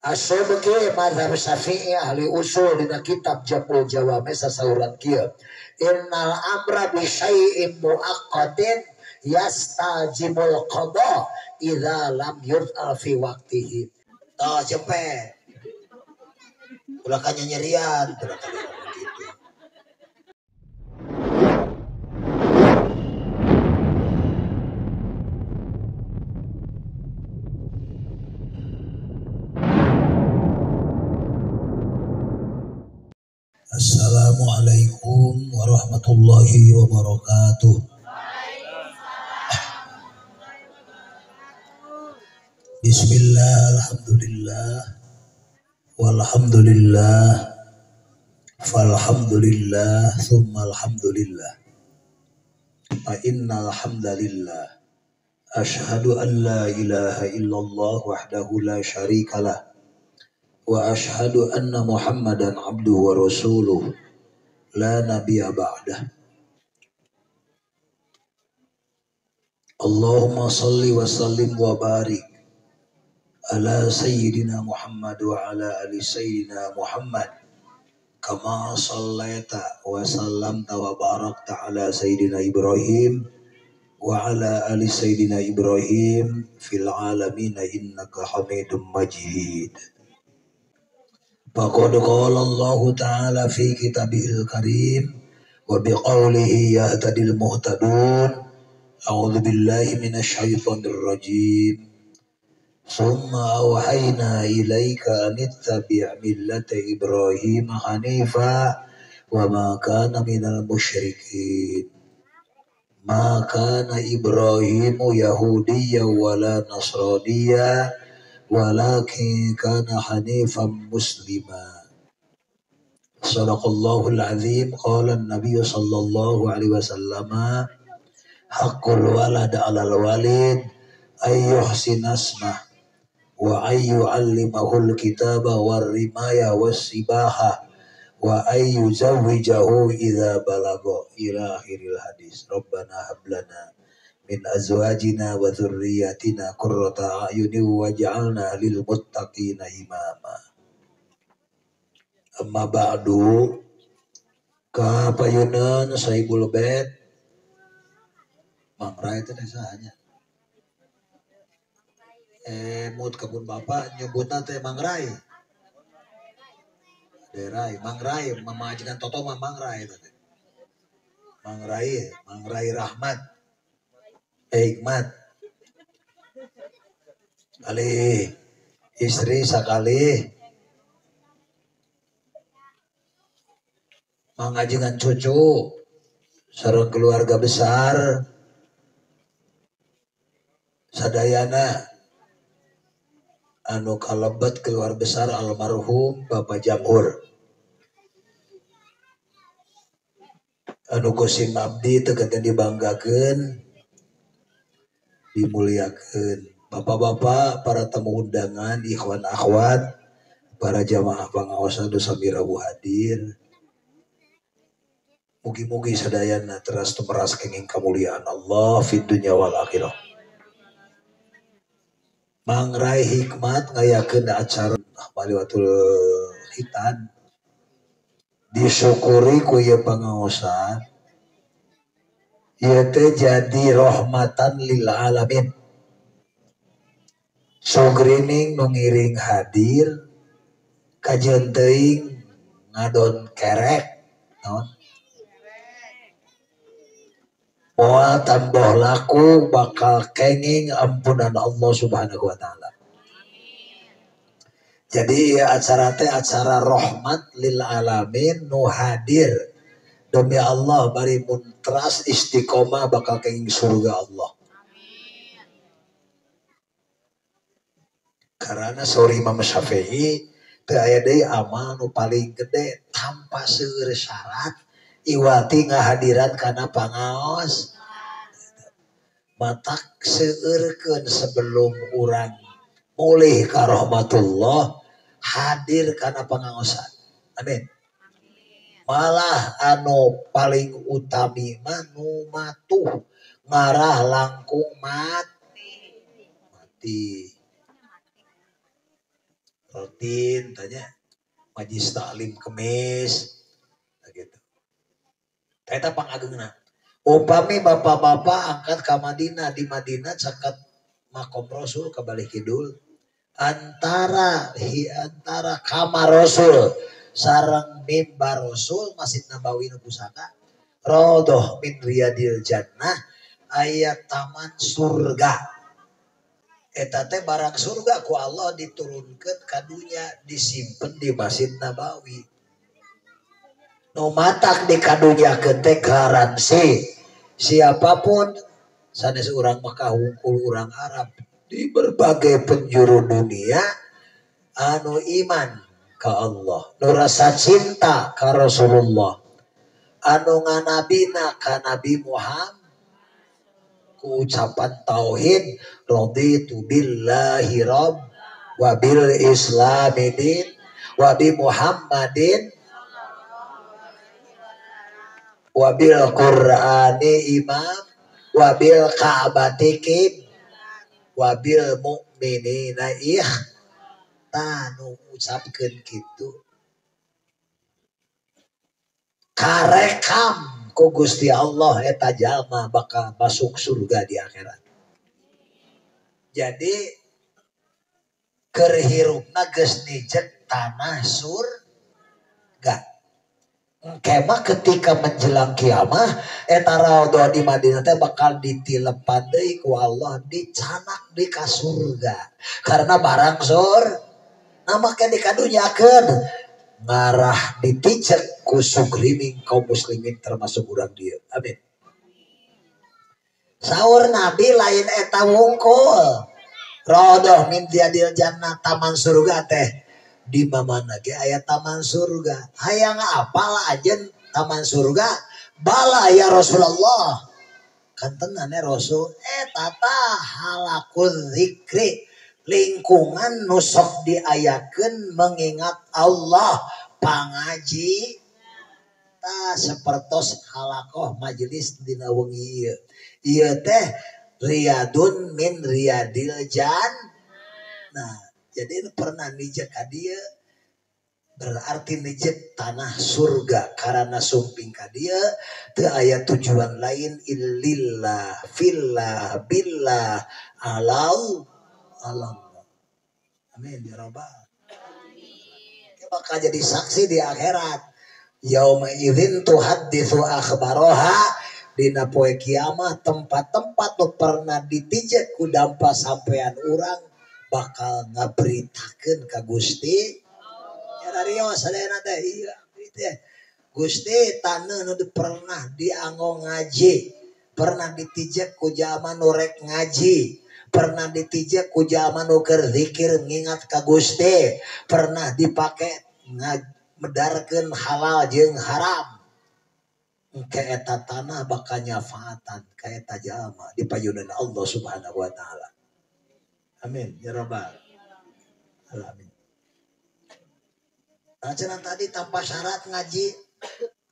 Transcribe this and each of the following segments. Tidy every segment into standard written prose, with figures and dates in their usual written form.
As-Subki mazhab Syafi'i ahli usul dina kitab Jam'ul Jawami sasauran kieu. Innal amra bi syai'in muaqqatin yastajibul qada idza lam yur'al fi waqtihi. Tah cepet. Ulah kanyanyerian, ulah kali gitu. Assalamualaikum warahmatullahi wabarakatuh. Bismillah, alhamdulillah, walhamdulillah, falhamdulillah, thumma alhamdulillah. Fa innal hamdalillah, ashhadu an la ilaha illallah wahdahu la syarikalah, wa ashhadu anna Muhammadan abduhu wa rasuluh, la nabiyya ba'dah. Allahumma salli wa sallim wa barik ala sayyidina Muhammad wa ala ali sayyidina Muhammad kama sallaita wa sallamta wa barakta ala sayyidina Ibrahim wa ala ali sayyidina Ibrahim fil alamin innaka Hamidum Majid. Faqad qala Allahu ta'ala fi kitabihil karim wa biqaulihi yahtadil muhtadun. A'udzu billahi minasyaitonir rajim. Summa awhayna ilaika an ittabi' millata Ibrahim hanifa wa ma kana minal musyrikin. Ma kana Ibrahimu yahudiyyan wala nasraniyyan walakin kana hanifan muslima. Sadaqallahul azim. Qala an-nabiy sallallahu alaihi wasallam, haqqul walad 'alal walid ay yuhsina asmah wa ay yu'allimahul kitaba war rimaya was sibaha wa ay yuzawwijahu idza balagha ila akhiril hadis. Rabbana hab lana min azwajina wa dzurriyyatina qurrata a'yunin waj'alna lil muttaqina imama. Amma ba'du, ka payunan sahibul bait Mangrai teh sahanya. Mut kebun bapak nyebutna teh Mangrai. Derai Mangrai, mamajikan Toto mah Mangrai teh. Mangrai, Mangrai Rahmat. Hikmat kali istri sakali mangajengan cucu sareng keluarga besar sadayana anu kalebet keluarga besar almarhum Bapak Jamhur anu kusim abdi teu kenten dibanggakeun dimuliakan. Bapak-bapak, para tamu undangan, ikhwan akhwat, para jamaah pangaosan sami rawuh hadir. Mugi-mugi sadayana teras tumeras kenging kemuliaan Allah fid dunya wal akhirah. Mangrai hikmat ngayakeun acara Maliwatul Khitan. Disyukuri ku ieu pangaosan. Ieu teh jadi rahmatan lil alamin. Sogrining nu ngiring hadir kajeun teuing ngadon kerek naon moal tambah laku bakal kenging ampunan Allah Subhanahu wa taala. Jadi acara teh acara rahmat lil alamin nu hadir demi Allah bari muntras istiqomah bakal kenging surga Allah. Karena saur Imam Syafi'i teu aya deui amal nu paling gede tanpa seueur syarat iwati ngahadiran kana pangaos. Matak seueurkeun sebelum urang mulih ka rahmatullah hadir kana pangaosan. Amin. Malah anu paling utami mah nu matuh ngarah langkung mati. Rutin tanya majlis taklim kemis gitu. Eta pangagengna. Upami bapak-bapak angkat ka Madinah, di Madinah caket makom Rasul ka balik kidul. Antara kamar Rasul sareng mimbar Rasul Masjid Nabawi nu pusaka Raudhah min riyadil jannah aya taman surga. Eta teh barang surga ku Allah diturunkeun ka dunya disimpen di Masjid Nabawi. Nu matak dikadunyakeun teh garansi siapapun sanes urang Mekah hungkul urang Arab di berbagai penjuru dunia anu iman ka Allah, nu rasa cinta ka Rasulullah, anu nganabina ka Nabi Muhammad ku ucapan tauhid raditu billahi rabb wa bil islami din wa bi Muhammadin wa bil qur'ani imam wa bil ka'bati qib wa bil mu'minina tanu ucapkeun kitu karekam ku Gusti Allah eta jalma bakal masuk surga di akhirat. Jadi keur hirupna geus nijek tanah surga. Engke mah ketika menjelang kiamah eta raudhah di Madinah teh bakal ditilepan deui ku Allah dicanak di ka surga. Karena barang sur nah make dikadunyakeun ngarah ditijek ku sugriming kaum muslimin termasuk urang dieu. Amin. Saur Nabi lain eta wungkul. Raudhah min riyadil jannah taman surga teh di mana ge aya taman surga. Hayang apal ajen taman surga? Bala ya Rasulullah. Kan tenane Rasul eta tah halakul zikri. Lingkungan nu sok diayakeun mengingat Allah pangaji ta sapertos halakoh majelis dina wengi ieu. Ieu teh riyadun min riyadil jan. Nah, jadi pernah nijek ka dieu berarti nijek tanah surga karena sumping ka dieu teu aya tujuan lain illillah fillah billah alau alam. Amin ya rabbal. Bakal jadi saksi di akhirat. Yauma idzin tuhadditsu akhbaraha dina poe kiamah tempat-tempat nu pernah ditijek ku dampa sampean urang bakal ngaberitakeun ka Gusti. Ya rarios sadayana teh ieu teh. Gusti taneuh nu pernah dianggo ngaji, pernah ditijek ku jalma nu rek ngaji. Pernah ditijek ku jalma nu keur zikir ngingat ka Gusti, pernah dipake medarkeun halal jeung haram. Engke eta tanah bakal nyafaatan ka eta jalma di payunan Allah Subhanahu wa taala. Amin ya rabbal alamin. Nah, cenah tadi tanpa syarat ngaji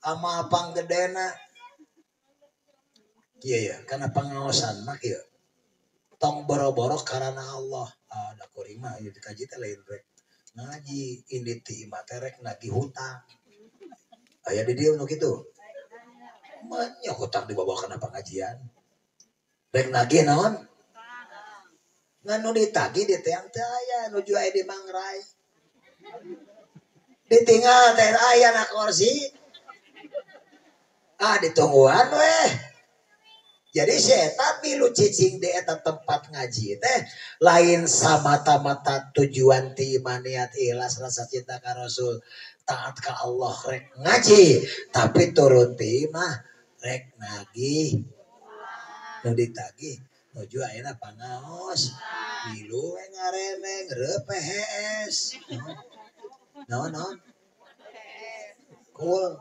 amal panggedena. Iya ya, karena pengawasan mah kieu. Tong boro-boro karena Allah. Ada kuring mah ieu dikaji teh lain rek ngaji ini ti imah teh rek nagih hutang. Aya di dieu nu kitu. Manya hutang dibawa kana pengajian. Rek nagih naon? Ngan nu ditagih di teang teh aya nuju aya di Mangrai. Ditinggal teh aya na kursi. Ah ditungguan weh. Jadi setan milu cicing di eta tempat ngaji teh lain samata-mata tujuan ti niat ikhlas rasa cinta ka Rasul taat ka Allah rek ngaji tapi turun ti mah rek nagih nu ditagih nuju ayeuna pangaos milu we ngareneng reup PHS naon naon cool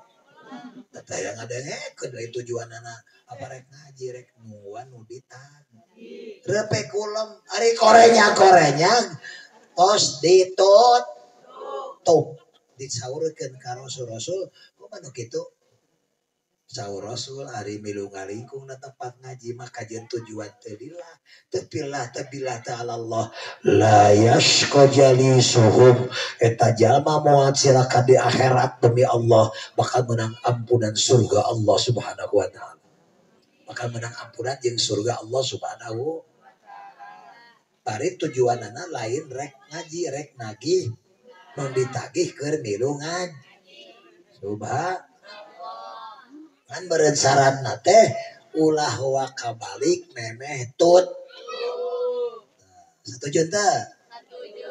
teh yang ngadengekeun lain tujuanana apa rek ngaji rek nungguan nu ditagih repe kulem ari korenya tos ditut tup disaurkeun ka Rasul-rasul kumaha nu kitu Saur Rasul ari milu ngalingkung na tempat ngaji maka jeung tujuan teu lillah teu pillah teu billah ta'ala Allah la yashqa jalisuhum eta jalma moal cilaka di akhirat demi Allah bakal menang ampunan surga Allah Subhanahu wa taala. Bakal menang ampunan jeung surga Allah Subhanahu. Bari tujuanana lain rek ngaji rek nagih nu ditagih keur milu ngaji. Subhanallah. Kan beureun syaratna teh ulah waka balik memeh tut. Setuju teu? Setuju.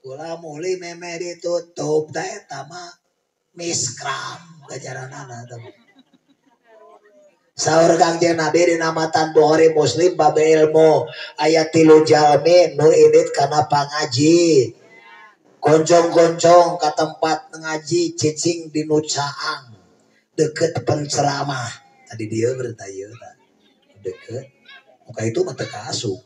Ulah muli memeh ditutup teh eta mah miskram gajaranana teh. Saur Kangjeng Nabi dina matan Bukhari Muslim bab ilmu aya 3 jalmi nu indit kana pangaji. Goncong-goncong ka tempat ngaji cicing di nu caang. Deket penceramah tadi dia bertanya deket muka itu mah teu kaasup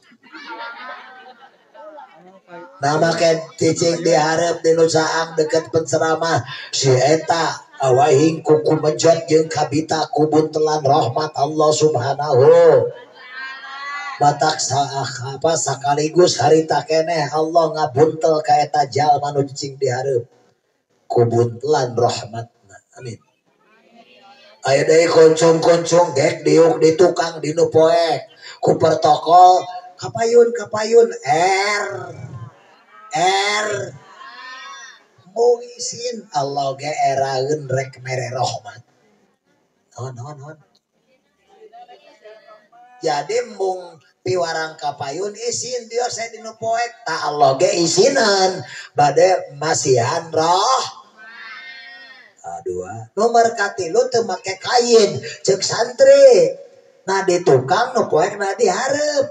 nama ke cicing diharap di nu caang deket penceramah si eta awahing kuku mejot jeung kabita kubuntelan rahmat Allah Subhanahu batak apa sakaligus harita keneh Allah ngabuntel ka eta jalma nu cicing dihareup kubuntelan rahmatna amin. Aya deui koncong-koncong gek diuk di tukang di nu poek ku protokol kapayun kapayun R R mung isin Allah ge eraeun rek mere rahmat. Naon naon naon. Jadi mung piwarang kapayun isin dieu saya di nu poek ta Allah ge isinan bade masihan roh. Dua nomor katilu teu make kain cek santri nah di tukang nu poek nah dihareup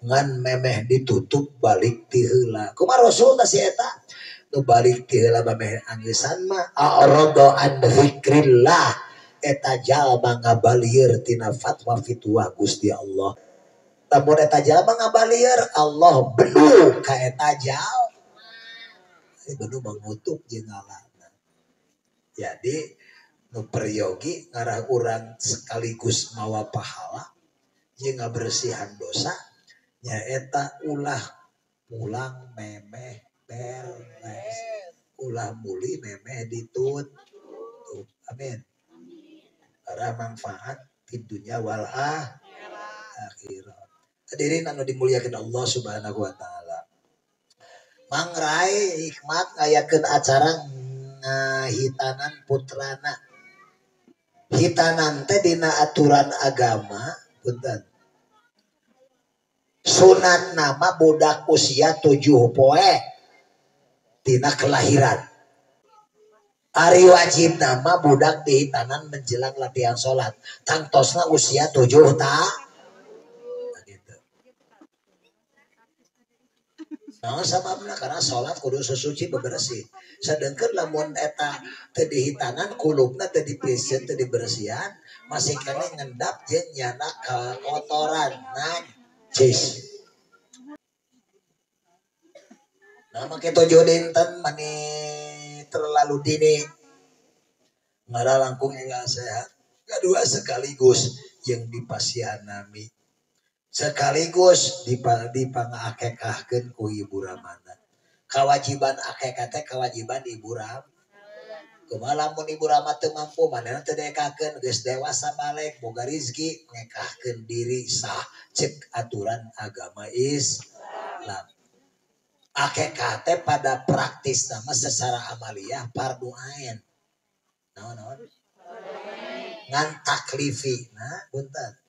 ngan memeh ditutup balik ti heula kumaha Rasul tah si eta nu balik ti heula memeh angeusan mah a'rada an zikrillah eta jalma ngabalieur tina fatwa fitwah Gusti Allah lamun eta jalma ngabalieur Allah benu ka eta jalma benu mangutuk jeung Allah. Jadi nu peryogi ngarah urang sekaligus mawa pahala jeung ngabersihan dosa nyaeta ulah pulang memeh beres ulah muli memeh ditutup amin. Karena manfaat di dunia wal akhirat. Hadirin anu dimuliakeun Allah Subhanahu wa taala. Mangrai hikmat ngayakeun acara ngahitanan putrana. Hitanan teh dina aturan agama punten. Sunat nama budak usia 7 poe tina kelahiran. Ari wajib nama budak dihitanan menjelang latihan sholat. Tangtosna usia 7 tahun. Gitu. Nah, sababna karena sholat kudu sesuci bebersih. Sedangkan lamun eta teu dihitanan kulupna teu dipiseun teu dibersihan masih keneh ngendap jeung nyana kekotoran najis. Nah, make 7 dinten mani terlalu dini. Ngara langkung enggal sehat. Kedua sekaligus jeung dipasihan nami. Sekaligus dipangakekahkeun ku ibu ramana. Kewajiban akekah teh kewajiban ibu ram. Kumaha lamun ibu rama teu mampu manehna teu diekahkeun geus dewasa balik boga rezeki ngekahkeun diri sah cek aturan agama Islam. Akekah teh pada praktis nama secara amaliyah fardu ain. Naon naon? Ngan taklifi nah punten.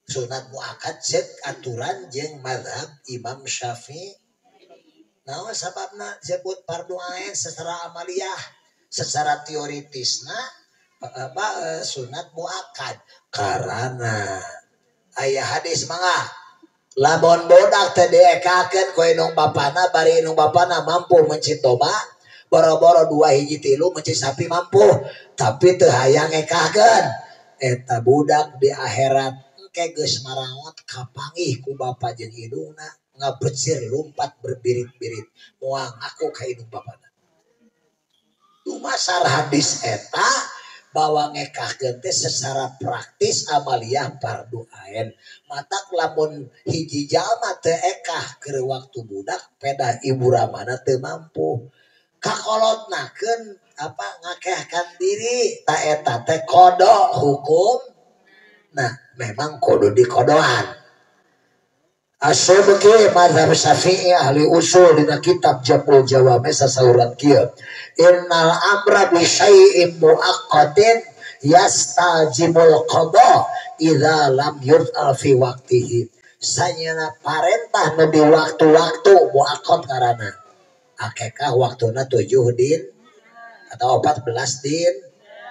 Sunat muakkad cek aturan jeung mazhab Imam Syafi'i. Nah, sababna disebut fardu ain secara amaliyah, secara teoritisna apa sunat muakkad karena aya hadis mangga lamun budak teh diekakeun ku indung bapana bari indung bapana mampu mencit domba boro-boro 2 hiji 3 mencit sapi mampu tapi teu hayang ngekahkeun eta budak di akhirat engke geus maraot kapanggih ku bapa jeung indungna ngabecir lumpat berbirit-birit moal ngaku ka indung bapana. Dumasar hadis eta Bahwa ngekahkeun teh secara praktis amaliyah fardu ain. Matak lamun hiji jalma teu ekah keur waktu budak pedah ibu ramana teu mampu. Kakolotnakeun apa ngakehkan diri ta eta teh kodo hukum. Nah, memang kudu dikodoan. As-Subki mazhab Syafi'i ahli usul dina kitab Jam'ul Jawami sasauran kieu. Innal amra bi syai'in muaqqatin yastajibul qada idza lam yuf'al fi waqtihi. Sanyana parentah nu di waktu-waktu muaqqat ngaranna. Akekah waktuna 7 din atau 14 din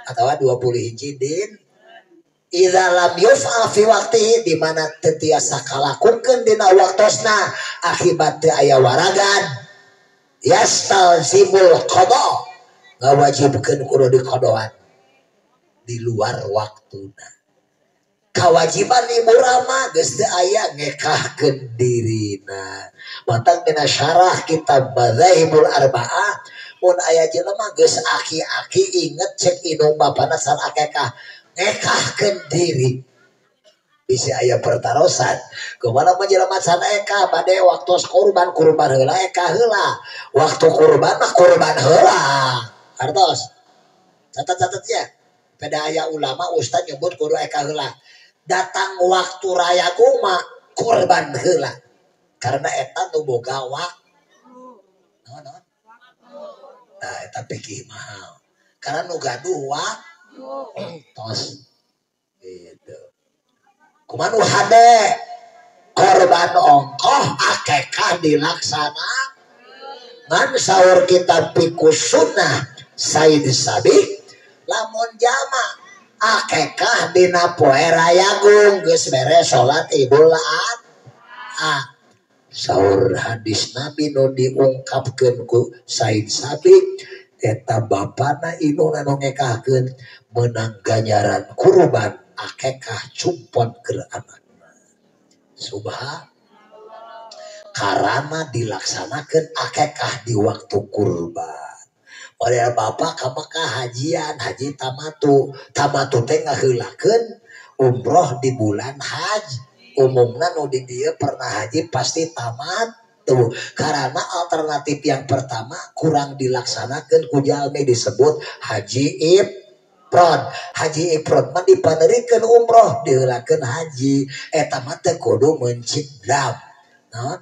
atau 20 din. Idza lam yuf'al fi waqtihi di mana teu tiasa kalakukeun dina waktosna akibat teu aya waragan yastalzimul qada ngawajibkeun kudu dikodoan di luar waktuna. Kawajiban ibu rama geus teu aya ngekahkeun dirina. Matak dina syarah kitab Madzahibul Arba'ah mun aya jelema geus aki-aki inget cek indung bapana san akekah ngekahkeun diri bisa aya pertarosan kumaha mun jelema can ekah bade waktu kurban kurban heula ekah heula waktu kurban mah kurban heula hartos catat-catatnya pada aya ulama ustaz nyebut kudu ekah heula datang waktu raya guma kurban heula karena eta nu boga waktu naon nah eta pikir mahal karena nu gaduh waktu tos gitu. Kumaha nu hade korban ongkoh akekah dilaksana ngan saur kitab Fiqh Sunnah Said Sabiq lamun jama akekah dina poe rayagung geus beres salat Idul Adha. Saur hadis Nabi nu diungkapkeun ku Said Sabiq eta bapana indungna nu ngekahkeun menang ganjaran kurban akekah cumpon keur anakna. Subhanallah. Karana dilaksanakeun akekah di waktu kurban. Padahal bapak ka Mekah hajian, haji tamatu. Tamatu teh ngaheulakeun umroh di bulan haji. Umumna nu di dieu pernah haji pasti tamat. Tuh, karena alternatif yang pertama kurang dilaksanakan ku jalmi disebut haji ifrad. Haji ifrad mah dipanerikeun umroh diheulakeun haji eta mah teu kudu meuncit dam. Naon?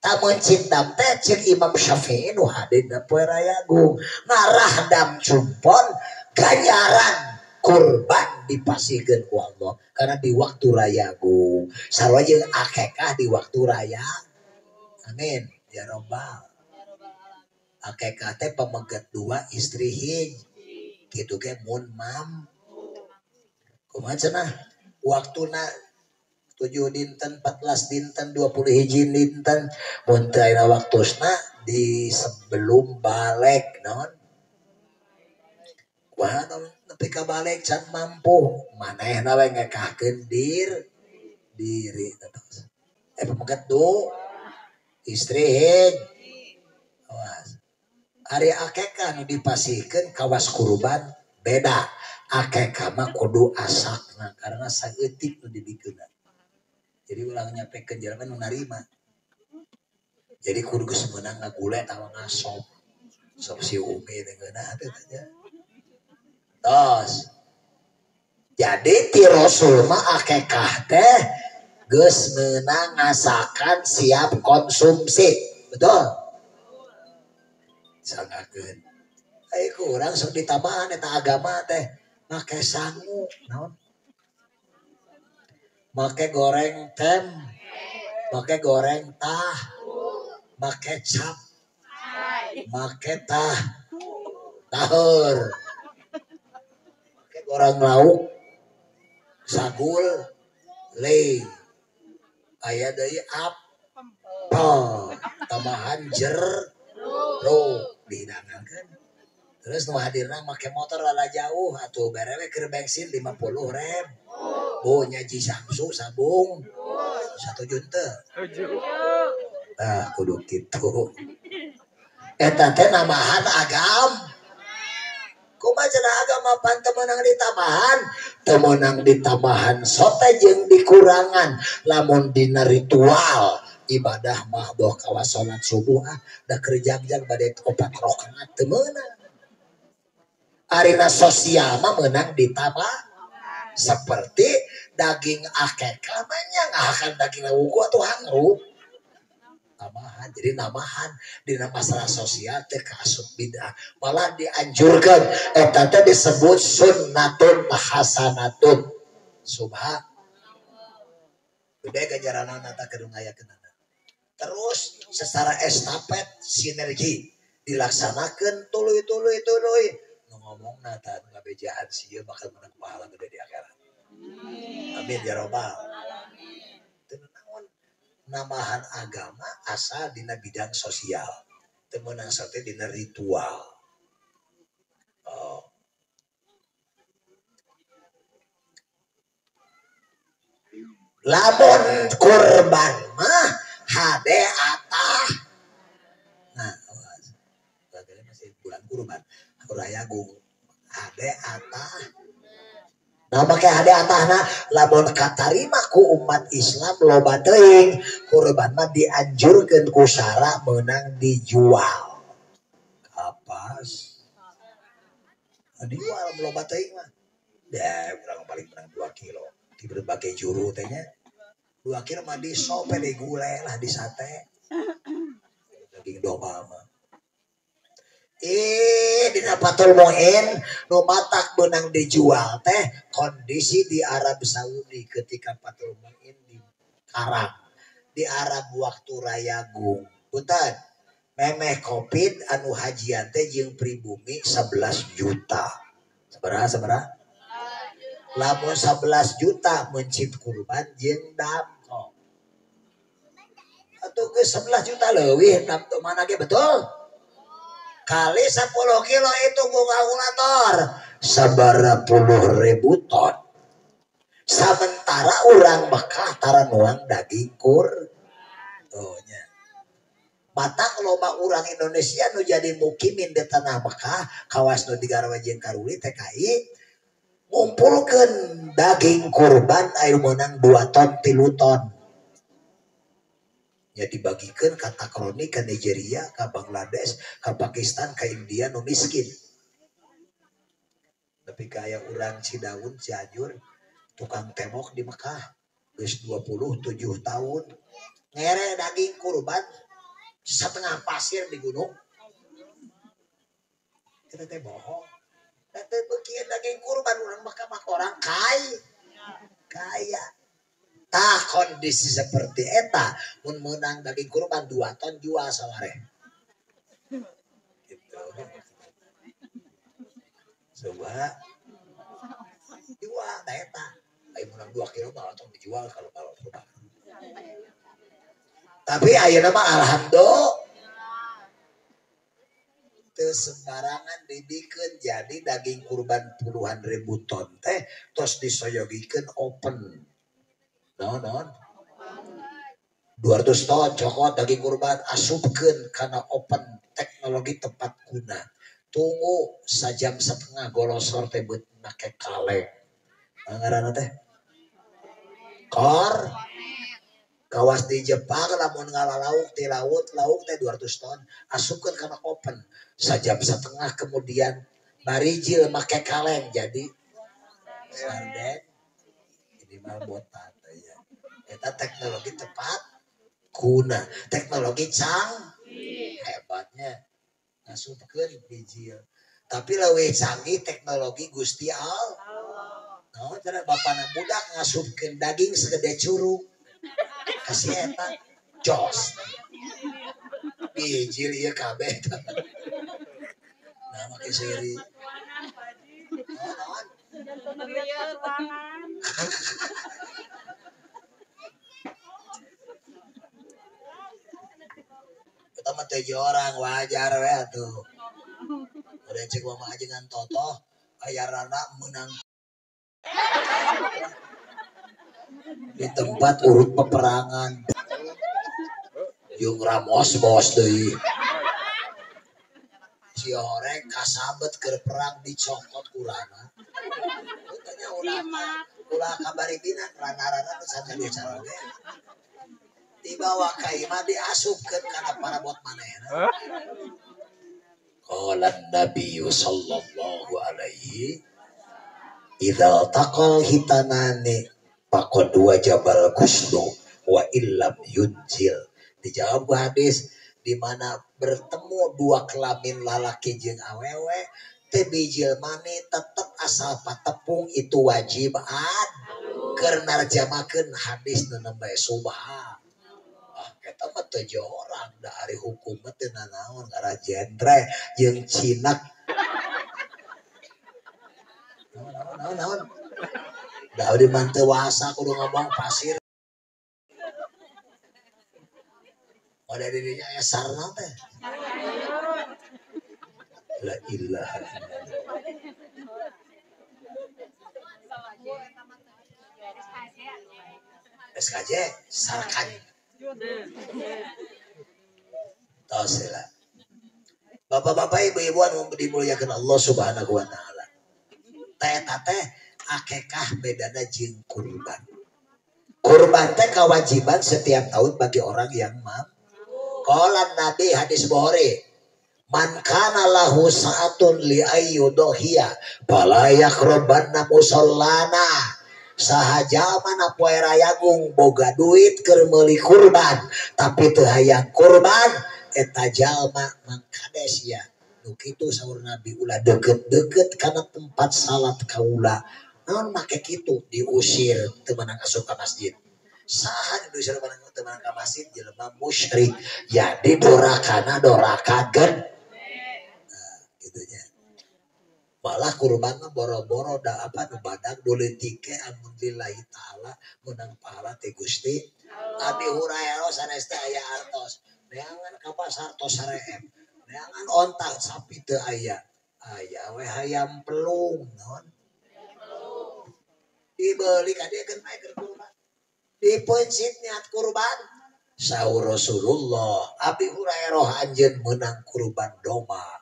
Ta meuncit dam teh ceuk Imam Syafi'i nu hadina poe rayagung ngarah dam cumpon ganjaran kurban dipasihkeun ku Allah karena di waktu rayagung sarua jeung akekah di waktu raya. Amin ya robbal. Akekah teh pameget dua istri hij kitu ge mun mam kumaha cenah waktuna 7 dinten 14 dinten 20 dinten mun teu aya waktosna di sebelum balik naon kumaha nepi ka balik can mampu manehna we ngekahkeun diri terus pameget du istri hij awas ari akekah nu dipasihkeun kawas kurban beda akekah mah kudu asakna karena saeutik nu dibikeunna jadi ulah nyampekeun jelema nu narima jadi kudu geus meunang ngagule atawa ngasop sop si umi teh ngeunah teh nya. Tos. Jadi ti Rasul mah akekah teh geus meunang ngasakan siap konsumsi. Betul? Sangakeun. Ai ku urang sok ditambahan eta agama teh make sangu naon? Make goreng tem, make goreng tah, make cap, make tah, tahur. Orang lauk sagul le aya deui apel tambahan jeruk dihidangkeun terus nu hadirna make motor lala jauh atuh bere we keur bensin 50.000 bu nyaji Samsu sabung 1 juta nah kudu kitu eta teh namahan agam. Kumaha agama pan teu meunang ditambahan, teu meunang ditambahan sote jeung dikurangan. Lamun dina ritual ibadah mah boh kawas salat subuh ah da keur jagjag bade 4 rakaat teu meunang. Arina sosial mah meunang ditambah seperti daging akekah mah nya ngahakan daging lawuku atuh hangru. Tambahan, jadi nambahan dina masalah sosial teh kaasup bid'ah, malah dianjurkan eta teh disebut sunnatun hasanatun. Subhan. Gede ganjaranana tah kudu ngayakeunana. Terus secara estafet sinergi dilaksanakeun tuluy-tuluy tuluy. Nu ngomongna tah nu ngabejaan sieun bakal menang pahala gede di akhirat. Amin ya robbal alamin. Namahan agama asal dina bidang sosial, teu meunang sote dina ritual. Oh. Lamun kurban mah hade atah. Nah, awas. Masih bulan kurban, raya agung hade atah. Nah make hade atahna lamun katarima ku umat Islam loba teuing kurban mah dianjurkeun ku sara meunang dijual. Kapas. Dijual loba teuing mah. Da urang paling menang 2 kilo di berbagai juru teh nya. 2 kilo mah di sop di gulai lah di sate. Daging domba mah. Dina Fathul Mu'in nu matak beunang dijual teh kondisi di Arab Saudi ketika Fathul Mu'in di Karang di Arab waktu Rayagung. Punten, memeh Covid anu hajian teh jeung pribumi 11 juta. Sabaraha sabaraha? Lamun 11 juta mencit kurban jeung dam. Atuh geus 11 juta leuwih dam teu mana ge betul? Kali 10 kilo itu ku kalkulator sabara puluh ribu ton. Sementara orang Mekah tara nuang daging kur. Tuh nya. Matak loba urang Indonesia nu jadi mukimin di tanah Mekah kawas nu digarwa jeung karuli TKI ngumpulkeun daging kurban aya meunang 2 ton 3 ton. Ya dibagikan ke Takroni, ke Nigeria, ke Bangladesh, ke Pakistan, ke India nu miskin. Tapi kayak orang Cidaun, Cianjur, tukang tembok di Mekah, geus 27 tahun, ngere daging kurban setengah pasir di gunung. Kita teh bohong. Teh beukian daging kurban orang Mekah mah orang kaya. Kaya. Tah kondisi seperti eta mun meunang daging kurban 2 ton jual saware. Gitu. Coba jual tah eta. Aya meunang 2 kilo mah langsung dijual kalau kurban. Tapi ayeuna mah alhamdulillah teu sembarangan dibikeun jadi daging kurban puluhan ribu ton teh tos disoyogikeun open. Non, 200 ton cokot daging kurban asupkeun kana open teknologi tepat guna. Tunggu sajam setengah golosor teh beut make kaleng. Ngaranna teh? Kor. Kawas di Jepang lamun ngalalauk ti laut, lauk teh 200 ton asupkeun kana open. Sajam setengah kemudian barijil make kaleng jadi sarden minimal botan. Eta teknologi tepat guna, teknologi canggih hebatnya ngasupkeun bijil. Tapi leuwih canggih teknologi Gusti Allah. Naon cenah bapana budak ngasupkeun daging segede curug. Kasih eta jos. Bijil ieu kabeh. Nah make seuri. Naon? Kita mah teh orang wajar we atuh. Udah cek mama ajengan totoh aya rana menang di tempat urut peperangan. Jeung Ramos bos deui. Si horeng kasabet keur perang dicokot kurana. Tanya ulah kabari bina rana-rana nu saja caroge. Dibawa ka imah diasupkeun kana parabot manehna. Qala Nabi sallallahu alaihi idza taqal hitanani faqad wajabal ghuslu wa illam yunzil. Dijawab hadis di mana bertemu dua kelamin lalaki jeung awewe teu bijil mani tetep asal patepung itu wajib ad keur narjamakeun hadis nu nembe subha. Ah eta mah teu jorang da ari hukum mah teu nanaon ngarah jentre jeung cinak. Naon naon. Da di mah teu wasa kudu ngomong pasir. Ada dirinya ya sarna teh. La ilaha illallah. SKJ sarkan. Tosila. Bapak-bapak, ibu-ibu anu dimuliakan Allah Subhanahu wa taala. Teh teh akekah bedana jeung kurban. Kurban teh kewajiban setiap tahun bagi orang yang mampu. Qala Nabi hadis Bukhari, man kana lahu sa'atun li ayyudohiya fala yaqrabanna musallana. Saha jalma na poe rayagung boga duit keur meuli kurban tapi teu hayang kurban eta jalma mangkades ya. Nu kitu saur Nabi ulah deukeut-deukeut kana tempat salat kaula. Naon make kitu diusir teu meunang asup ka masjid. Saha nu diusir teu meunang ka masjid jelema musyrik. Jadi dorakana doraka gen. Nah, kitu nya. Malah kurban mah boro-boro da apa nu badag nu leutik ge amun lillahi taala meunang pahala ti Gusti. Abi Hurairah sanes teh aya artos. Neangan ka pasar tos sareep. Neangan onta sapi teu aya. Aya we hayam pelung naon. Dibeli ka dieu keun bae keur kurban. Dipeuncit niat kurban. Saur Rasulullah Abi Hurairah anjeun meunang kurban domba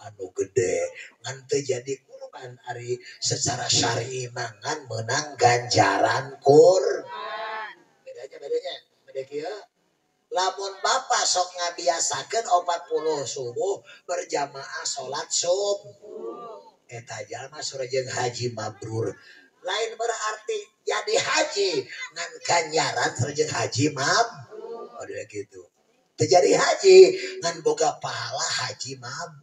anu gede ngan teu jadi kurban ari secara syar'i mangan meunang ganjaran kurban. Bedanya beda kieu. Lamun bapak sok ngabiasakeun 40 subuh berjamaah salat subuh. Eta jalma surah jeung haji mabrur. Lain berarti jadi haji ngan ganjaran sareng haji mabrur. Oh gitu. Teu jadi haji ngan boga pahala haji mabrur.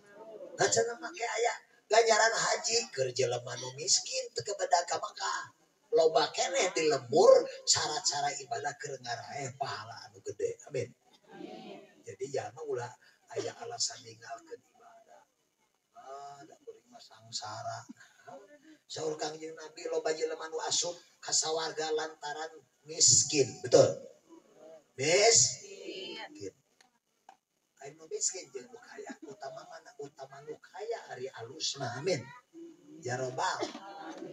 Nah cenah make aya ganjaran haji keur jelema nu miskin teu kebedag ka Mekah. Loba keneh di lembur cara-cara ibadah keur ngaraeh pahala anu gede. Amin. Jadi jalma ulah aya alasan ninggalkeun ibadah. Ah, da kuring mah sangsara. Saur Kangjeng Nabi loba jelema nu asup ka sawarga lantaran miskin. Betul? Miskin. Aya nu miskin jeung nu kaya, utama mana? Utama nu kaya ari alusna. Amin. Ya robbal.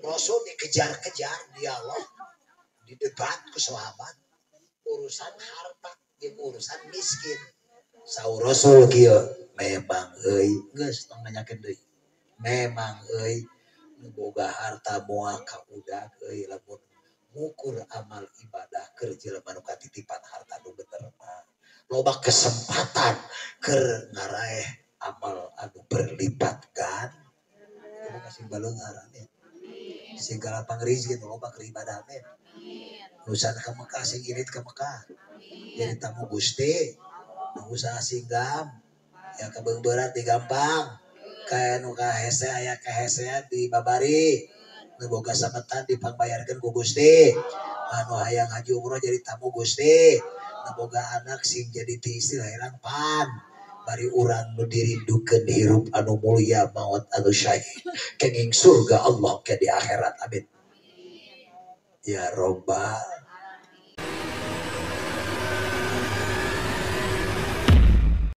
Rasul dikejar-kejar dialog, didebat ku sahabat urusan harta jeung urusan miskin. Saur Rasul kieu, memang euy geus tong nanyakeun deui. Memang euy nu boga harta moal ka udag euy lamun ngukur amal ibadah keur jelema nu katitipan harta nu bener mah. Loba kesempatan keur ngaraeh amal anu berlipat ganda. Kasih baleunghar amin. Sing galapang rezeki nu loba keur ibadah amin. Nu sana ka Mekah sing irit ka Mekah. Jadi tamu Gusti, nu usaha singgam, ya kabeungbeureuh di gampang. Kaya nu kahese aya kahesean di babari. Nu boga sametan dipangbayarkeun ku Gusti. Anu hayang haji umroh jadi tamu Gusti. Nu boga anak sing jadi ti istri hayang pan. Bari urang nu dirindukeun hirup anu mulia maut anu syahid kenging surga Allah ke di akhirat amin. Ya robbal.